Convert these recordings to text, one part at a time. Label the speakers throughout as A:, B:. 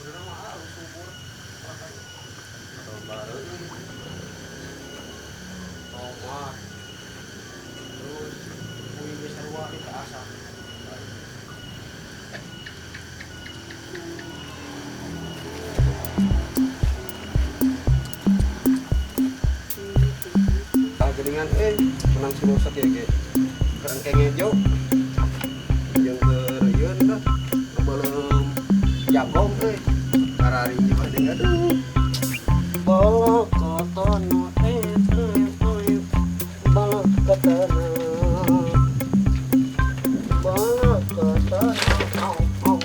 A: Sebenarnya mah halus subur. Atau baru tomat. Terus kuih geus sarua di asa. Ah geuningan menang sulosat ya ge. Kerengkeng hejo. Jeung keur ieu tah beuleum jagong euy. Karari mah deui aduh. Balak katana balak katana. Balak katana. Au au.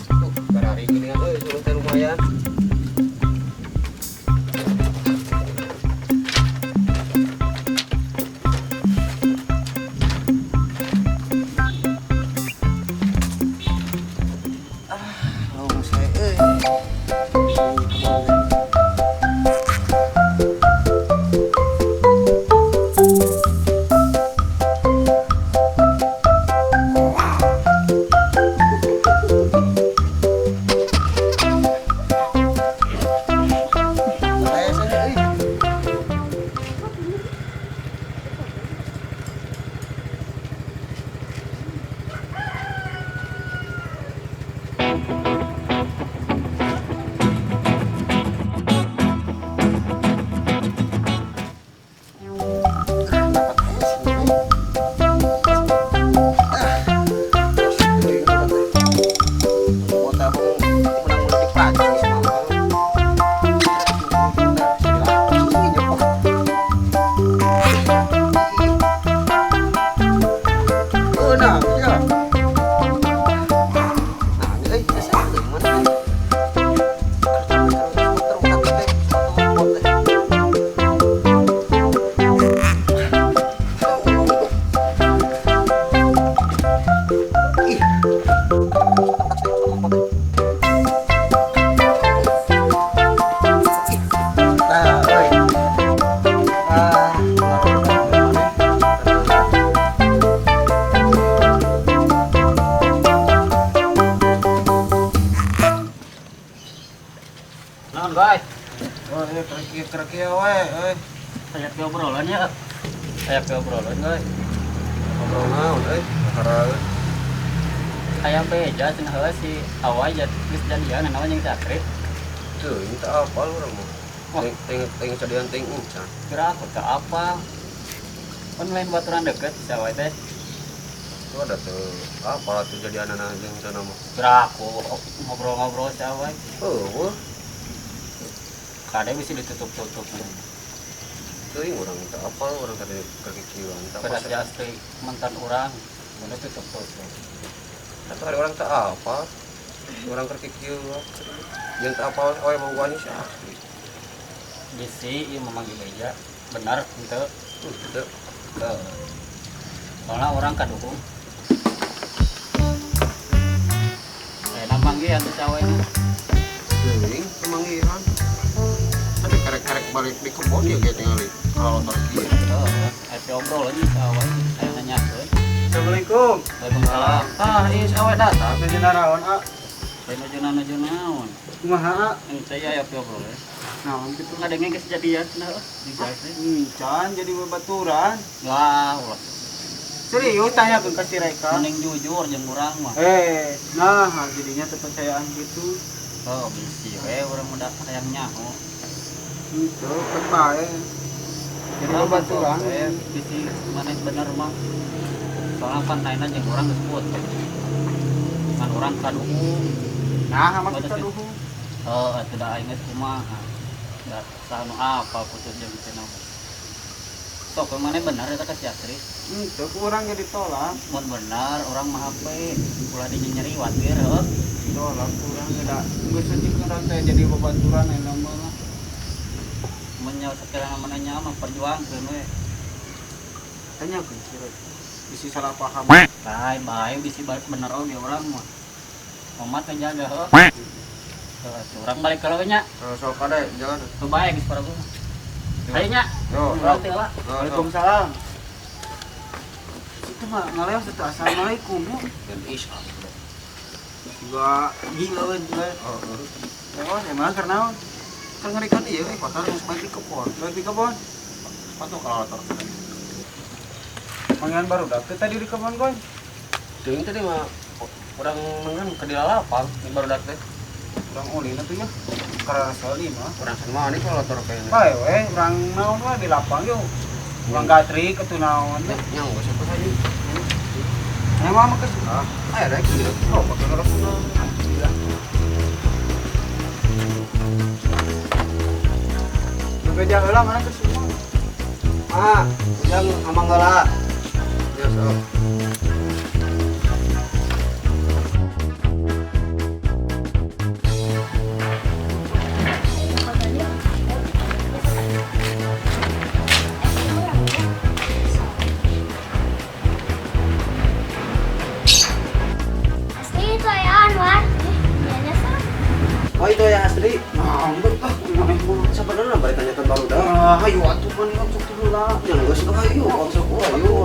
A: Tuh, karari geuningan euy sulus teh lumayan. Ah, oh saya euy. Saya saja euy.
B: Naon, guys?
A: Oh, iya, kerek-kerek we, euy.
B: Aya ke obrolan ya. Aya ke obrolan, guys.
A: Ngobrol naon euy? Kakara
B: Hayang beja cenah heula si Awai geus jadian naon jeung si Astrid.
A: Teuing teu apal urang mah.
B: Wah.
A: Teuing teuing jadian teuing encan.
B: Kira aku teu apal. Kan lain baturan deket si Awai teh.
A: Tuh ada tuh apal atuh jadianana jeung sana mah.
B: Kira aku ngobrol-ngobrol si Awai.
A: Heueuh,
B: Kade bisa ditutup-tutup.
A: teuing urang teu apal urang tadi keur kikieuan teu
B: Pada si
A: apal.
B: Astrid mantan urang, udah tutup-tutup.
A: Atuh ari urang teu apal. Urang keur kikieuan. Jeung teu apal oe bogohan si Astrid.
B: Bisi ieu memanggil beja. Benar henteu.
A: Teu.
B: Heuh. Soalnya orang kadukung. Saya manggil atuh si Awai mah.
A: Teuing pemanggihan. Tapi karek-karek balik di kebon ya ge tingali. Kalau motor kieu.
B: Heeh, aya obrolan si Awai, aya nanyakeun.
C: Assalamualaikum.
B: Waalaikumsalam.
C: Ah, ieu si Awai datang ke naraon, ah.
B: Lain nuju nuju naon.
C: Kumaha, ah?
B: Ente ya aya obrolan.
C: Naon kitu?
B: Ngadenge geus jadian cenah heuh jeung si Astrid.
C: Encan jadi babaturan.
B: Wah, ulah.
C: Serius tanyakeun ka si Reka.
B: Mending jujur jeung urang mah.
C: Nah, jadinya kepercayaan gitu.
B: Oh, bisi we urang muda hayang nyaho.
C: Itu kan bae. Jadi babaturan.
B: Bisi maneh bener mah. Soalnya pan lainna jeung urang geus putus. Kan urang kaduhung.
C: Nah, sama kita duhung.
B: Heuh, atuh da aing geus kumaha. Da saha nu apa putus jeung cenah. Sok maneh bener eta ka si Astrid.
C: Itu ku urang ge ditolak.
B: Mun bener urang mah HP ulah dinyeri watir heuh.
C: Ditolak ku urang ge da geus cik urang teh jadi babaturan eta mah.
B: Mun nyawa sekiranya maneh nyawa mah perjuangkeun we.
C: Tanyakeun si Reka. Bisi salah paham.
B: Bae bae bisi bener oge urang mah. Omat ngejaga heuh. Heuh, urang balik ka nya.
A: Sok kade jalan.
B: Tuh bae geus paragu. Ayo nya.
A: Yo,
B: Urang teh lah.
C: Waalaikumsalam. Itu mah ngaleos itu assalamualaikum ya.
A: Dan is.
C: Juga gila we juga.
A: Heeh.
C: Oh, emang karena
A: Kan ngerikan ieu eh kotor geus balik di kebon.
C: balik di kebon.
A: Sepatu kalau kotor.
C: Manggihan baru teh tadi di kebon koy.
A: Teuing tadi mah urang mengan ke di lalapang di barudak teh.
C: Urang ulin atuh ya. Karena soli mah.
A: Urang sama ini kalau kotor kayaknya.
C: Bae we, urang naon we di lapang yuk. Urang gatrik atuh naon teh.
A: Yang gak siapa saja.
C: Emang mah geus ah.
A: Ayo rek ieu.
C: Oh, pakai ngerokok. Gila. Bebeja heula mana geus semua.
A: Ah, ujang amang heula. Ya sok.
D: Asli itu ya Anwar. Iya sah.
A: Oh itu ya asli.
C: Nah, betul maneh mah.
A: Sebenarnya balik tanyakan barudak.
C: Ah, ayo atuh pan sok heula.
A: Yang geus ayo, sok ayo.